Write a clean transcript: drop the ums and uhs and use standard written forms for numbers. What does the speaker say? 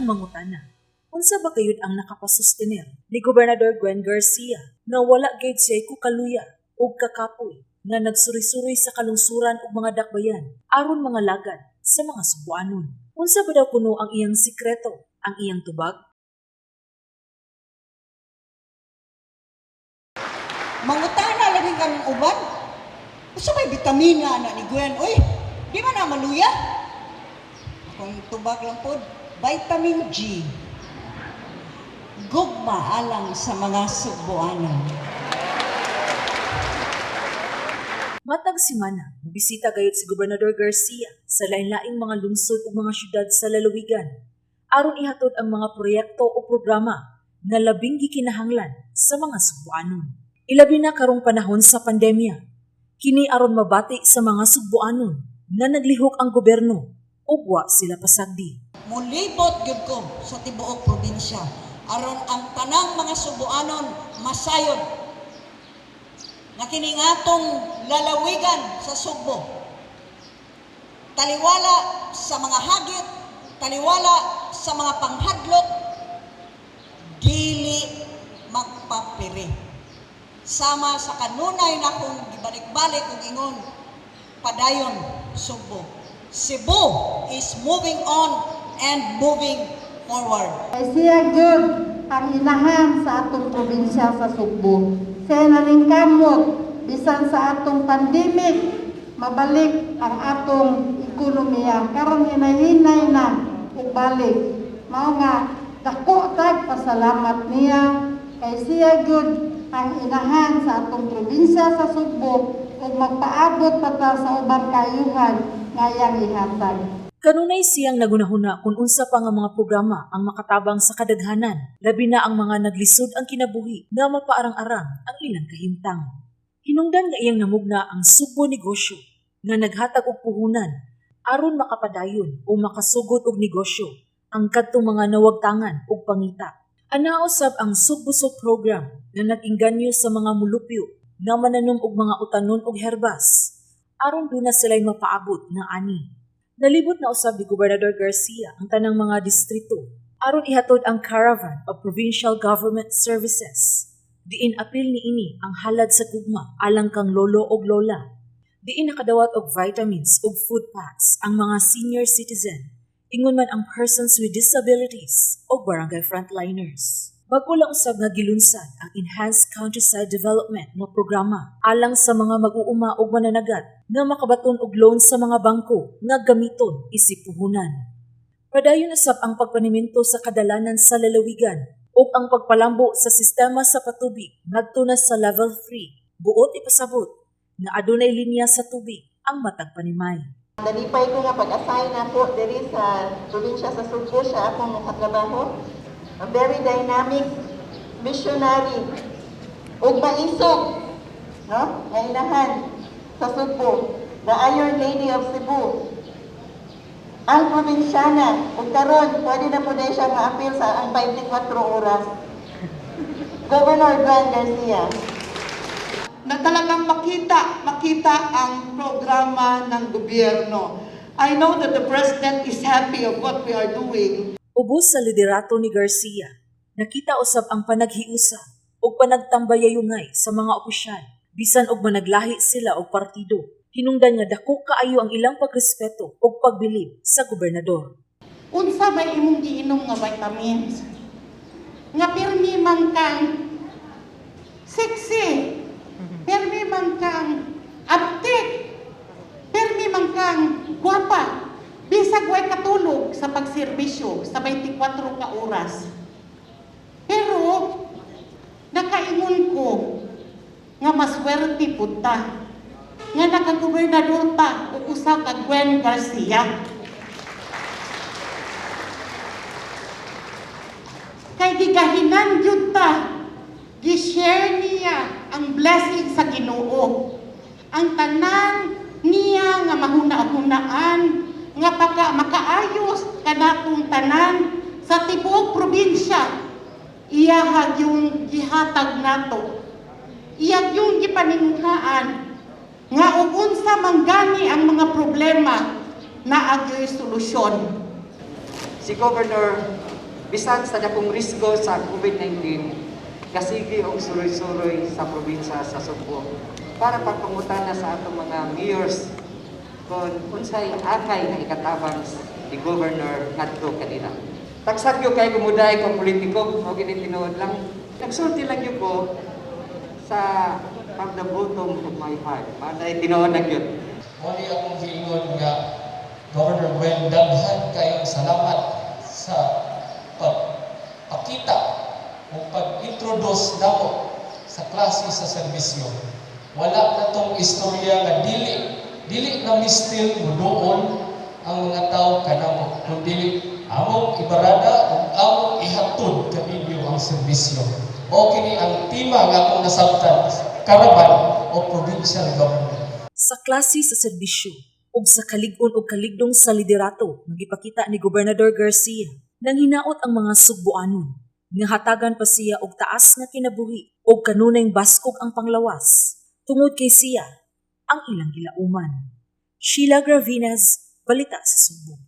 mangutana, unsa ba gayud ang nakapasustener ni Gobernador Gwen Garcia nga wala gayud siya kukaluya ug kakapoy nga nagsuri-suri sa kalungsuran ug mga dakbayan aron mga lagad sa mga Sugbuanon? Unsa ba daw kuno ang iyang sikreto, ang iyang tubag? Mangutana lagi kang uban. Usa may bitamina na ni Gwen? Uy, di ba na maluya? Akong tubag lang pod, vitamin G. Gugma alang sa mga Sugbuanon. Matag simana, bisita gayud si Gobernador Garcia sa lain-laing mga lungsod ug mga syudad sa lalawigan aron ihatod ang mga proyekto o programa nga labing gikinahanglan sa mga Sugbuanon. Ilabi na karong panahon sa pandemya. Kini aron mabati sa mga Sugbuanon nga naglihok ang gobyerno ug wa sila pasagdi. Mulibot gyud ko sa tibuok probinsya aron ang tanang mga Sugbuanon masayod nga kining atong lalawigan sa Sugbo, taliwala sa mga hagit, taliwala sa mga panghadlok, dili magpapiri. Sama sa kanunay na kong gibalik-balik og ingon, padayon, Sugbo. Cebu is moving on and moving forward. Kay siya gyud ang inahan sa atong probinsya sa Sugbo. Siya naningkamot bisan sa atong pandemic, mabalik ang atong ekonomiya. Karon hinay-hinay na ug balik. Mao nga dako tag pasalamat niya kay siya gyud ang inahan sa atong probinsya sa Sugbo ug magpaabot pa ta sa ubang kaayuhan nga iyang ihatag. Kanunay siyang nagunahuna kung unsa pa nga mga programa ang makatabang sa kadaghanan, labi na ang mga naglisod ang kinabuhi nga mapaarang-arang ang ilang kahimtang. Hinungdan nga iyang namugna ang Sugbo Negosyo nga naghatag og puhunan aron makapadayon o makasugod og negosyo ang kadtong mga nawagtangan og pangita. Anaa usab ang Sugbusog program nga nag-inganyo sa mga mulupyo nga mananom og mga utanon og herbas aron duna sila'y mapaabot nga ani. Nalibot na usab ni Gobernador Garcia ang tanang mga distrito aron ihatod ang Caravan of Provincial Government Services. Diin apil niini ang halad sa gugma alang kang lolo og lola. Diin nakadawat og vitamins ug food packs ang mga senior citizen. Ingon man ang persons with disabilities o barangay frontliners. Bag-o lang usab nga gilunsad ang Enhanced Countryside Development nga programa alang sa mga mag-uuma ug mananagat nga makabaton og loan sa mga bangko nga gamiton isip puhunan. Padayon usab ang pagpaniminto sa kadalanan sa lalawigan ug ang pagpalambo sa sistema sa patubig ngadto na sa level 3. Buot ipasabot nga adunay linya sa tubig ang matag panimay. Nalipay ko nga pag-assign nako diri sa probinsya sa Sugbo, siya akong makatrabaho. A very dynamic visionary ug maisog, no? Nga inahan sa Sugbo, the Iron Lady of Cebu. Ang probinsyana ug karon pwede na pud siya ma-appeal sa ang 24 oras. Governor Gwen Garcia. Na talagang makita ang programa ng gobyerno. I know that the President is happy of what we are doing. Ubos sa liderato ni Garcia, nakita usab ang panaghiusa ug panagtambayayungay sa mga opisyal bisan og managlahi sila og partido. Hinungdan nga dako kaayo ang ilang pagrespeto ug pagbilib sa gobernador. Unsa may imong giinom nga vitamins? Nga pirmi man kang sexy, pirmi man kang aptik, pirmi man kang gwapa, bisag way katulog sa pagserbisyo sa 24 ka oras. Pero nakaingon ko nga maswerte pud ta nga nakagobernador ta og usa ka Gwen Garcia. Kay gigahinan gyud ta, gi-share niya ang blessing sa Ginoo. Ang tanan niya nga mahuna-hunaan nga paka makaayos kanatong tanan sa tibuok probinsya, iya yung gihatag nato. Iya yung gipaninguhaan nga ug unsa man gani ang mga problema, naa gyoy solusyon. Si Governor Bisan sa dakong risgo sa COVID-19, gasige og suroy-suroy sa probinsya sa Sugbo para pagpangutana sa atong mga mayors kung unsay akay nga ikatabang ni Governor ngadto kanila. Tagsa gyud kay kumuday kung politiko, mao gini tinuod lang. Nagsulti lang gyud ko sa from the bottom of my heart. Manay tinuod na gyud. Mao ni akong giingon nga, Governor Gwen, daghan kayong salamat sa pagpakita o pag-introduce namo sa klase sa serbisyo. Wala na tong istorya nga dili dili na mistil muduol ang mga tao kanamo, kundi among ibarada ug among ihatod kaninyo ang serbisyo. O kini ang tema nga akong nasabtan, karaban o provincial government. Sa klase sa serbisyo ug sa kalig-on og kaligdong sa liderato nga gipakita ni Gobernador Garcia, nang hinaot ang mga Sugboanon nga hatagan pa siya og taas nga kinabuhi ug kanunayng baskog ang panglawas tungod kay siya ang ilang gilauman. Sheila Gravinas, Balita sa Sugbo.